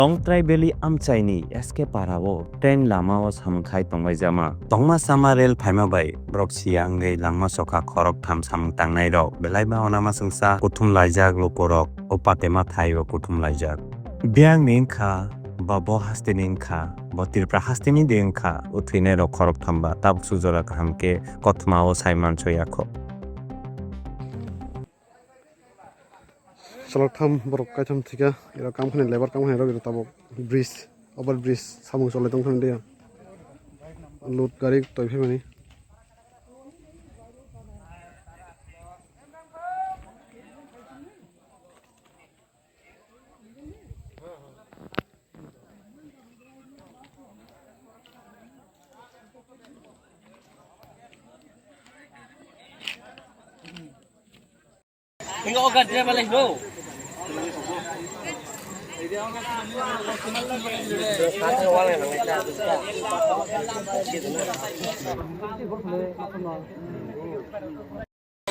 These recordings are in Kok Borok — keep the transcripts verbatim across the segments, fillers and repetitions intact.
Longtrai Valley amchaini S K Para o train lama o samung khai tongbaijama. Tongma sama rel phaima bai borok siya wngwi langma sokha khorok tham samung tangnai rok belai ba onama songsa kuthum laijak lukurok o patema thai o kuthum laijak. Biyang ni wngkha ba bo haste ni wngkha, bo Tripura haste ni de wngkha, o thwinai rok khorok thamba tabuk sujora kaham khe kothoma o sai manso yakho. Salok tham borok kaitham thika, ero kam khani lebar kam khani rok ero tabuk bridge, over bridge samung cholai tong khani dia. Load gari toi phaimani.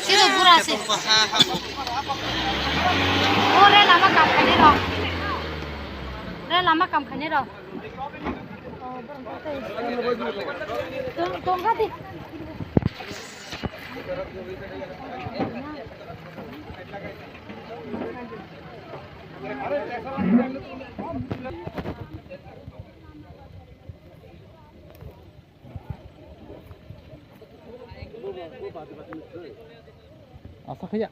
Sino pura ase. O re lama kam khainai rok. Re lama kam khainai rok. Tong, tong kha di. Asa khaya.